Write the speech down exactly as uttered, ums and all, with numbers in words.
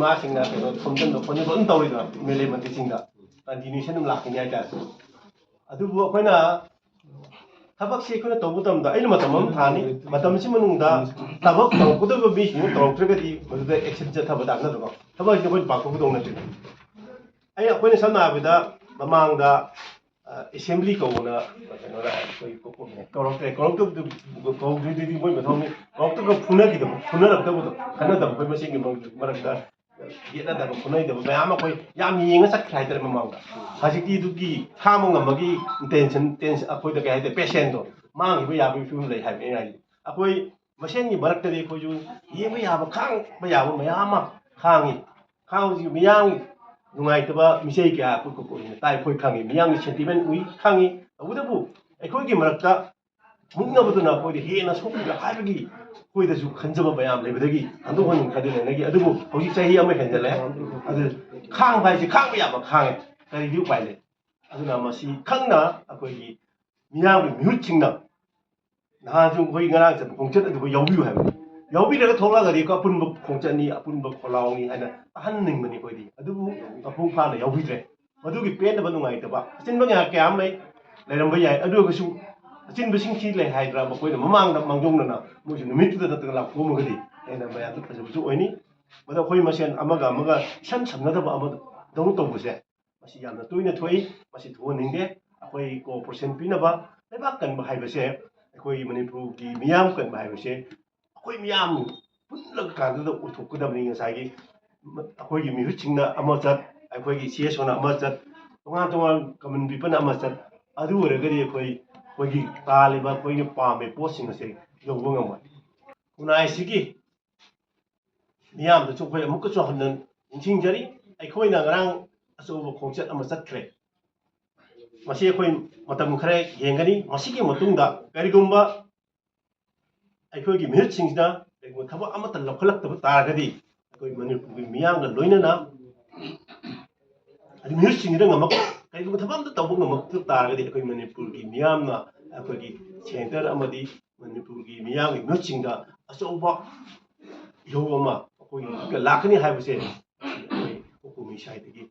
ꯃꯥꯁꯤꯡꯅ ꯀꯩꯅꯣ ꯈꯣꯝꯖꯤꯟꯕ ꯈꯣꯠꯆꯤꯟꯕ ꯑꯗꯨꯝ ꯇꯧꯔꯤꯗꯅ ꯑꯦꯝ ꯑꯦꯜ ꯑꯦ ꯃꯟꯇ꯭ꯔꯤꯁꯤꯡꯗ ꯀꯟꯇꯤꯅ꯭ꯌꯨꯁꯟ ꯑꯗꯨꯝ ꯂꯥꯛꯈꯤꯅꯤ ꯍꯥꯏꯇꯥꯔꯦ꯫ ꯑꯗꯨꯕꯨ ꯑꯩꯈꯣꯏꯅ ꯊꯕꯛꯁꯤ ꯑꯩꯈꯣꯏꯅ ꯇꯧꯕ ꯃꯇꯝꯗ ꯑꯩꯅ ꯃꯇꯝ ꯑꯃ ꯊꯥꯅꯤ, ꯃꯇꯝꯁꯤ ꯃꯅꯨꯡꯗ ꯊꯕꯛ ꯇꯧꯔꯛꯀꯗꯧꯔꯤꯕ ꯃꯤꯁꯤꯡꯗꯨ ꯇꯧꯔꯛꯇ꯭ꯔꯒꯗꯤ ꯃꯗꯨꯗ ꯑꯦꯛꯁꯟ ꯆꯠꯊꯕ ꯇꯥꯕ ꯅꯠꯇ꯭ꯔꯣ? ꯊꯕꯛꯁꯤ ꯑꯩꯈꯣꯏꯅ ꯄꯥꯡꯊꯣꯛꯀꯗꯧ ꯅꯠꯇꯦ꯫ ꯑꯩ ꯑꯩꯈꯣꯏꯅ ꯁꯝꯅ ꯍꯥꯏꯔꯕꯗ ꯃꯃꯥꯡꯗ ꯑꯦꯁꯦꯝꯕ꯭ꯂꯤ ꯀꯧꯕꯅ ꯀꯩꯅꯣꯗ ꯑꯩꯈꯣꯏ ꯀꯧꯔꯛꯇ꯭ꯔꯦ, ꯀꯧꯔꯛꯇꯕꯗꯨ ꯀꯧꯗ꯭ꯔꯤꯗꯨꯗꯤ ꯃꯣꯏ ꯃꯊꯧꯅꯤ꯫ ꯀꯧꯔꯛꯇ꯭ꯔꯒ ꯐꯨꯅꯈꯤꯗꯕ, ꯐꯨꯅꯔꯛꯇꯕꯗꯣ, ꯈꯠꯅꯗꯕ ꯑꯩꯈꯣꯏ ꯃꯁꯦꯟꯒꯤ ꯃꯔꯛꯇ ꯌꯦꯠꯅꯗꯕ ꯈꯣꯠꯅꯗꯕ ꯃꯌꯥꯝ ꯑꯃ ꯑꯩꯈꯣꯏ ꯌꯥꯝ ꯌꯦꯡꯉ ꯆꯠꯈ꯭ꯔꯦ ꯍꯥꯏꯇꯥꯔꯦ ꯃꯃꯥꯡꯗ꯫ ꯍꯧꯖꯤꯛꯇꯤ ꯑꯗꯨꯒꯤ ꯈꯥꯡꯕ ꯉꯝꯕꯒꯤ ꯏꯟꯇꯦꯟꯁꯟ, ꯇꯦꯟꯁ-, ꯑꯩꯈꯣꯏꯗ ꯀꯩ ꯍꯥꯏꯇꯥꯔꯦ, ꯄꯦꯁꯦꯟꯗꯣ ꯃꯥꯡꯈꯤꯕ ꯌꯥꯕꯒꯤ ꯐꯤꯕꯝ ꯂꯩ ꯍꯥꯏꯕꯅꯤ ꯑꯩꯅ ꯍꯥꯏꯁꯦ꯫ ꯑꯩꯈꯣꯏ ꯃꯁꯦꯟꯒꯤ ꯃꯔꯛꯇꯗꯤ ꯑꯩꯈꯣꯏꯁꯨ ꯌꯦꯡꯕ ꯌꯥꯕ, ꯈꯥꯡꯕ ꯌꯥꯕ ꯃꯌꯥꯝ ꯑꯃ ꯈꯥꯡꯉꯤ꯫ ꯈꯥꯡꯕꯁꯤ ꯃꯤꯌꯥꯝ ꯅꯨꯡꯉꯥꯏꯇꯕ ꯃꯤꯁꯩ ꯀꯌꯥ ꯑꯩꯈꯣꯏ ꯀꯣꯀꯣꯔꯤꯅ ꯇꯥꯏ, ꯑꯩꯈꯣꯏ ꯈꯪꯉꯤ꯫ ꯃꯤꯌꯥꯝꯒꯤ ꯁꯦꯟꯇꯤꯃꯦꯟ ꯎꯏ, ꯈꯪꯉꯤ꯫ ꯇꯧꯕꯇꯕꯨ ꯑꯩꯈꯣꯏꯒꯤ ꯃꯔꯛꯇ ꯃꯨꯛꯅꯕꯗꯨꯅ ꯑꯩꯈꯣꯏꯗ ꯍꯦꯟꯅ ꯁꯣꯛꯈꯤꯕ ꯍꯥꯏꯕꯒꯤ ꯑꯩꯈꯣꯏꯗꯁꯨ ꯈꯟꯖꯕ ꯃꯌꯥꯝ ꯂꯩꯕꯗꯒꯤ ꯍꯟꯗꯣꯛ ꯍꯟꯖꯤꯟ ꯈꯔꯗꯤ ꯂꯩꯅꯈꯤ꯫ ꯑꯗꯨꯕꯨ ꯍꯧꯖꯤꯛ ꯆꯍꯤ ꯑꯃ ꯍꯦꯟꯖꯜꯂꯛꯑꯦ꯫ ꯑꯗꯨ ꯈꯥꯡꯕ ꯍꯥꯏꯁꯦ ꯈꯥꯡꯕ ꯌꯥꯕ ꯈꯥꯡꯉꯦ, ꯀꯔꯤꯗꯤ ꯎꯄꯥꯏ ꯂꯩ? ꯑꯗꯨꯅ ꯃꯁꯤ ꯈꯪꯅ ꯑꯩꯈꯣꯏꯒꯤ ꯃꯤꯌꯥꯝꯒꯤ ꯃꯤꯍꯨꯠꯁꯤꯡꯅ, ꯅꯍꯥꯟꯁꯨ ꯑꯩꯈꯣꯏ ꯉꯔꯥꯡ ꯆꯠꯄ ꯈꯣꯡꯆꯠ ꯑꯗꯨꯕꯨ ꯌꯥꯎꯕꯤꯌꯨ ꯍꯥꯏꯕꯅꯤ꯫ ꯌꯥꯎꯕꯤꯔꯒ ꯊꯣꯛꯂꯛꯑꯒꯗꯤ ꯑꯩꯈꯣꯏ ꯑꯄꯨꯟꯕ ꯈꯣꯡꯆꯠꯅꯤ, ꯑꯄꯨꯟꯕ ꯈꯣꯜꯂꯥꯎꯅꯤ ꯍꯥꯏꯅ ꯇꯥꯍꯟꯅꯤꯡꯕꯅꯤ ꯑꯩꯈꯣꯏꯗꯤ꯫ ꯑꯗꯨꯕꯨ ꯃꯄꯨꯡ ꯐꯥꯅ ꯌꯥꯎꯕꯤꯗ꯭ꯔꯦ꯫ ꯃꯗꯨꯒꯤ ꯄꯦꯟꯗꯕ ꯅꯨꯡꯉꯥꯏꯇꯕ, ꯑꯆꯤꯟꯕ ꯀꯌꯥ ꯀꯌꯥ ꯑꯃ ꯂꯩ, ꯂꯩꯔꯝꯕ ꯌꯥꯏ꯫ ꯑꯗꯨ ꯑꯣꯏꯔꯒꯁꯨ ꯑꯆꯤꯟꯕꯁꯤꯡꯁꯤ ꯂꯩ ꯍꯥꯏꯗ꯭ꯔꯥ, ꯃꯈꯣꯏꯅ ꯃꯃꯥꯡꯗ ꯃꯥꯡꯖꯧꯅꯅ ꯃꯣꯏꯁꯨ ꯅꯨꯃꯤꯠꯇꯨꯗ ꯅꯠꯇ꯭ꯔꯒ ꯂꯥꯛꯊꯣꯛꯑꯝꯃꯒꯗꯤ ꯍꯦꯟꯅ ꯃꯌꯥꯝꯗ ꯐꯖꯕꯁꯨ ꯑꯣꯏꯅꯤ꯫ ꯃꯗꯨ ꯑꯩꯈꯣꯏ ꯃꯁꯦꯟ ꯑꯃꯒ ꯑꯃꯒ ꯏꯁꯝ ꯁꯝꯅꯗꯕ ꯑꯃꯗꯧꯅ ꯇꯧꯕꯁꯦ, ꯃꯁꯤ ꯌꯥꯝꯅ ꯇꯣꯏꯅ ꯊꯣꯛꯏ꯫ ꯃꯁꯤ ꯊꯣꯛꯍꯟꯅꯤꯡꯗꯦ꯫ ꯑꯩꯈꯣꯏ ꯀꯣꯑꯣꯄꯔꯦꯁꯟ ꯄꯤꯅꯕ, ꯂꯩꯕꯥꯛ ꯀꯟꯕ ꯍꯥꯏꯕꯁꯦ ꯑꯩꯈꯣꯏ ꯃꯅꯤꯄꯨꯔꯒꯤ ꯃꯤꯌꯥꯝ ꯀꯟꯕ ꯍꯥꯏꯕꯁꯦ ꯑꯩꯈꯣꯏ ꯃꯤꯌꯥꯝ ꯄꯨꯜꯂꯒ ꯀꯥꯟꯗꯨꯗ ꯑꯣꯏꯊꯣꯛꯀꯗꯕꯅꯤ꯫ ꯉꯁꯥꯏꯒꯤ ꯑꯩꯈꯣꯏꯒꯤ ꯃꯤꯍꯨꯠꯁꯤꯡꯅ ꯑꯃ ꯆꯠ, ꯑꯩꯈꯣꯏꯒꯤ ꯁꯤ ꯑꯦꯁ ꯑꯣꯅ ꯑꯃ ꯆꯠ, ꯇꯣꯉꯥꯟ ꯇꯣꯉꯥꯟ ꯀꯃꯟ ꯄꯤꯄꯜ ꯑꯃ ꯆꯠ, ꯑꯗꯨ ꯑꯣꯏꯔꯒꯗꯤ ꯑꯩꯈꯣꯏ, ꯑꯩꯈꯣꯏꯒꯤ ꯇꯥꯜꯂꯤꯕ, ꯑꯩꯈꯣꯏꯅ ꯄꯥꯝꯃꯤꯕ ꯄꯣꯠꯁꯤꯡ ꯑꯁꯦ ꯌꯧꯕ ꯉꯝꯃꯣꯏ꯫ ꯈꯨꯟꯅꯥꯏꯁꯤꯒꯤ ꯃꯤꯌꯥꯝꯗꯁꯨ ꯑꯩꯈꯣꯏ ꯑꯃꯨꯛꯀꯁꯨ ꯍꯟꯅ ꯅꯤꯡꯁꯤꯡꯖꯔꯤ꯫ ꯑꯩꯈꯣꯏꯅ ꯉꯔꯥꯡ ꯑꯆꯧꯕ ꯈꯣꯡꯆꯠ ꯑꯃ ꯆꯠꯈ꯭ꯔꯦ꯫ ꯃꯁꯤ ꯑꯩꯈꯣꯏ ꯃꯇꯝ ꯈꯔ ꯌꯦꯡꯒꯅꯤ꯫ ꯃꯁꯤꯒꯤ ꯃꯇꯨꯡꯗ ꯀꯔꯤꯒꯨꯝꯕ ꯑꯩꯈꯣꯏꯒꯤ ꯃꯤꯍꯨꯠꯁꯤꯡꯁꯤꯅ ꯀꯔꯤꯒꯨꯝꯕ ꯊꯕꯛ ꯑꯃꯠꯇ ꯂꯧꯈꯠꯂꯛꯇꯕ ꯇꯥꯔꯒꯗꯤ, ꯑꯩꯈꯣꯏ ꯃꯅꯤꯄꯨꯔꯒꯤ ꯃꯤꯌꯥꯝꯒ ꯂꯣꯏꯅꯅ ꯍꯥꯏꯗꯤ ꯃꯤꯍꯨꯠꯁꯤꯡꯁꯤꯅ ꯉꯝꯃꯛ-, ꯀꯔꯤꯒꯨꯝꯕ ꯊꯕꯛ ꯑꯃꯠꯇ ꯇꯧꯕ ꯉꯝꯃꯛꯇꯕ ꯇꯥꯔꯒꯗꯤ, ꯑꯩꯈꯣꯏ ꯃꯅꯤꯄꯨꯔꯒꯤ ꯃꯤꯌꯥꯝꯅ ꯑꯩꯈꯣꯏꯒꯤ ꯁꯦꯟꯇꯔ ꯑꯃꯗꯤ ꯃꯅꯤꯄꯨꯔꯒꯤ ꯃꯤꯌꯥꯝꯒꯤ ꯃꯤꯍꯨꯠꯁꯤꯡꯗ ꯑꯆꯧꯕ ꯏꯍꯧ ꯑꯃ ꯑꯩꯈꯣꯏꯒꯤ ꯂꯥꯛꯀꯅꯤ ꯍꯥꯏꯕꯁꯦ ꯑꯩꯈꯣꯏ ꯀꯣꯀꯣꯃꯤ ꯁꯥꯏꯠꯇꯒꯤ